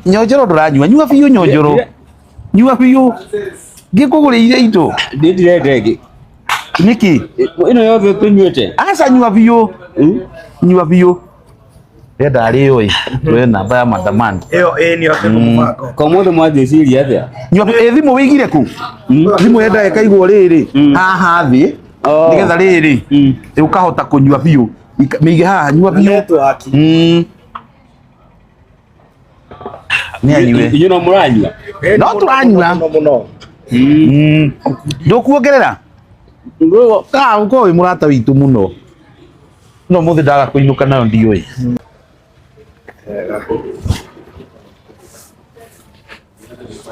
Nyonjoro ndũranyua, nyua biũ nyonjoro. Nyua biũ. Ngĩkũgũrĩire indo. Niĩ ndirenda ĩngĩ. Nĩkĩ? Ĩno yothe tũnyuĩte. Aca nyua biũ. Nyua biũ. Renda arĩo ĩ. Tuoye namba ya Madaman. Ĩyo ĩ nĩ yote mũbango. Kwa mũthĩ mwanjĩciria atĩa? Nyua biũ. Ĩ thimũ wĩigire kũ? Thimũ yendaga ĩkaigwo rĩrĩ. Haha thĩ. Oh. Nĩgetha rĩrĩ. Ũkahota kũnyua biũ. Mĩige haha nyua biũ. Network. Nĩ anyue. Inyuĩ no mũranyua? No tũranyua. Mũno mũno. Ndũkuongerera? Ah, ũkorwo wĩ mũrata witũ mũno. No mũthĩ ndaga kũinũka nayo ndiũĩ.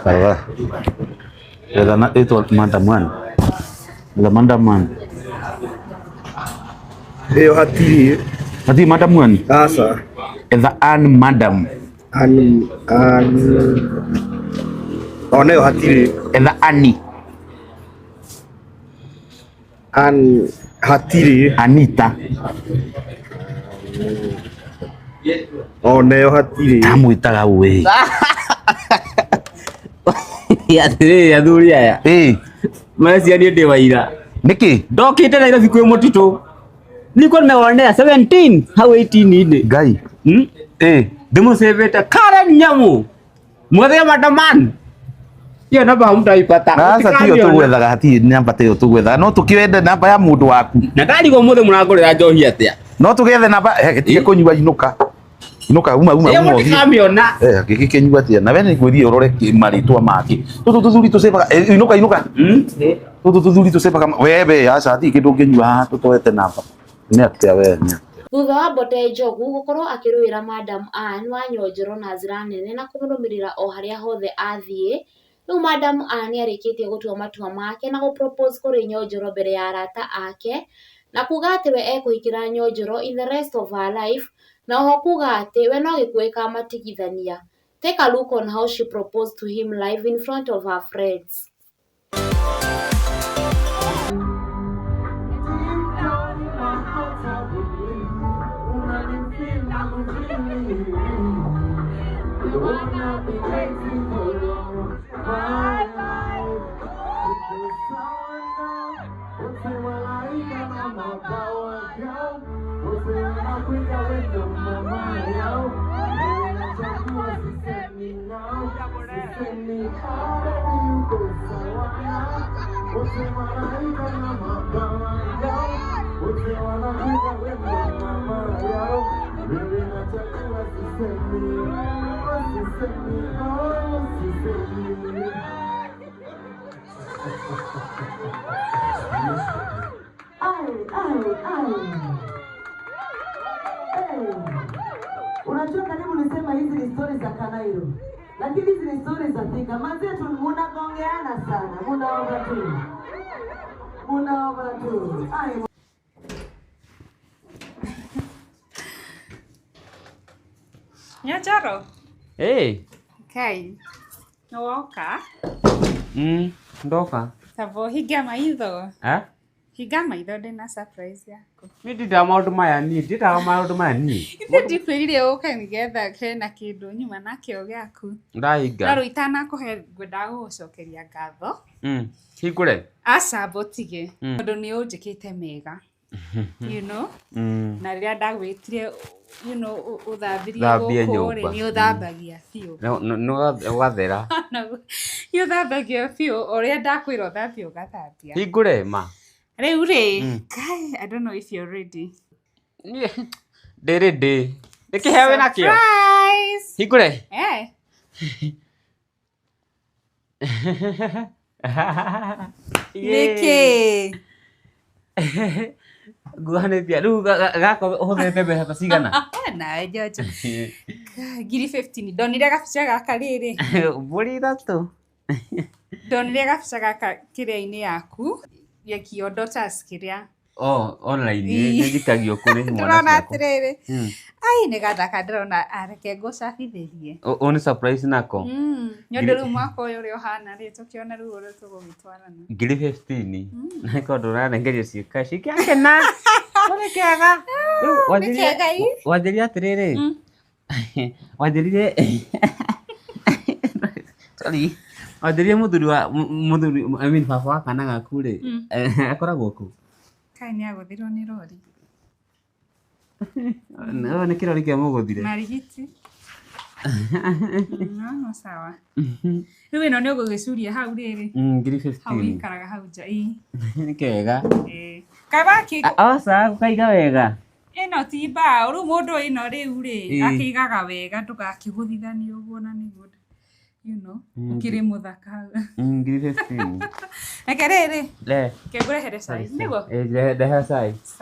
Tarora. Etha na ĩtwa Mandaman. Etha Mandaman. Ĩyo hatirĩ. Hatirĩ Mandaman? Aca. Etha Ann Madam. An an ona ĩyo hatirĩ. Etha Annie. An hatirĩ. Anita. Ona ĩyo hatirĩ. Ndamwĩtaga we. Atĩrĩrĩ athuri aya. Ĩ, Mareciria niĩ ndĩ waira. nĩkĩ? Ndokĩte Nairobi kwĩ mũtitũ. Nilikuwa nimeonea 17 hau 18 inĩ. Ngai. Ĩ, Ndĩmũcĩvĩte Karen Nyamu. Mwethe Madaman. Hiyo namba hamtaipata. Aca tiyo tũgwethaga hatirĩ namba ta ĩyo tũgwethaga no tũkĩende namba ya mũndũ waku. Na ndarigwo mũthĩ mũrangũrĩra njohi atĩa. No tũgĩethe namba eh, gĩtige kũnyua inũka. Inũka uma uma Ĩyo uma ũthiĩ. mũtikamĩona. Eh, gĩkĩ kĩnyua atĩa? Na we nĩ ngwĩrire ũrore marĩtwa make. Tũtũ tũthuri tũcebaga eh, inũka inũka. Tũtũ tũthuri tũcebaga we we aca hatirĩ kĩndũ ũngĩnyua haha tũtoete namba. Nĩ atĩa we nĩ atĩa? Thutha wa Mbote Njogu gũkorwo akĩrũĩra Madam Ann wa Nyonjoro na njĩra nene na kũmũrũmĩrĩra o harĩa hothe athiĩ, rĩu Madam Ann nĩarĩkĩtie gũtua matua make na gũ propose kũrĩ Nyonjoro mbere ya arata ake na kuga atĩ we ekũhikĩra Nyonjoro in the rest of her life na oho kuga atĩ we no gĩkuũ gĩkamatigithania. Take a look on how she proposed to him live in front of her friends. Ai, ai, ai. Hey. Unajua karibu nisema hizi ni stori za Kanairo, lakini hizi ni stori za Thika. Manze tu munagongeana sana, munaomba tu, munaomba tu. Ai, Nyanjoro. Hey. Kai. Nĩwoka? Ndoka. Tabo hinga maitho. Eh? Hinga maitho ndĩna surprise yaku. Niĩ ndindaga maũndũ maya niĩ, ndindaga maũndũ maya niĩ. Ithe ndikwĩrire ũke nĩgetha hena kĩndũ nyuma nakĩo gĩaku. Ndahinga. No rĩu itanakũhe ngwendaga gũgũcokeria ngatho. Hingũre. Aca mbũtige. Tondũ nĩ ũnjĩkĩte mega. You know? Na rĩrĩa ndagwĩtire you know, ũthambirie Thambie gũkũ rĩ, nyũmba. nĩ ũthambagia biũ. Nĩ ũgathera. Nĩ ũthambagia biũ ũrĩa ndakwĩra ũthambie ũgathambia. Hingũre ma. Rĩu rĩ, Kai, I don't know if you're ready. Niĩ ndĩ ready. Nĩ kĩheo wĩ nakĩo? Surprise! Hingũre. Eh. Nĩkĩ? Nguhanĩtie rĩu gaka ũhũthĩrĩte mbeca ta cigana? Nawe Jojo. Kai, ngiri 15. Ndonire gabica gaka rĩrĩ. Mbũri ithatũ. Ndonire gabica gaka kĩrĩa-inĩ yaku ya kiondo tas kĩrĩa. Oh, online nĩ njikagio kũrĩ mwana Ndĩrona ciakwa. atĩrĩrĩ. Ai nĩ gathaka ndĩrona areke ngũcabithĩrie. Ũũ nĩ surprise nako. Nĩ ũndũ rĩu mwaka ũyũ ũrĩa ũhana rĩ tũkĩone rĩu ũrĩa tũgũgĩtwarana. Ngiri 15. Na korwo ndũranengerio ciĩka cikĩakena. Nĩ kĩega. Rĩu Nĩ kĩega ĩ. Wanjĩrire atĩrĩrĩ. Wanjĩrire Sorry. Wanjĩrire mũthuri wa mũthuri, I mean baba wa kana gaku rĩ, akoragwo kũ? Kaĩ nĩ agũthirwo nĩ rori. No nĩ kĩrori kĩa mũgũthire. Marigiti. No sawa. Rĩu ĩno nĩ ũgũgĩcuria hau rĩrĩ. Ngiri Hau 15. ikaraga hau nja. Ĩ. Nĩ kega. Ĩ. Kabaki Oca gũkaiga wega. Ĩno ti mbaũ rĩu mũndũ ĩno rĩu rĩ Ĩ. akĩigaga wega ndũgakĩgũthithanie ũguo na nĩguo ũkĩrĩ mũthaka. Ngiri 15. Reke rĩrĩ Le. reke ngũrehere cai nĩguo. Ndehera cai. Sawa.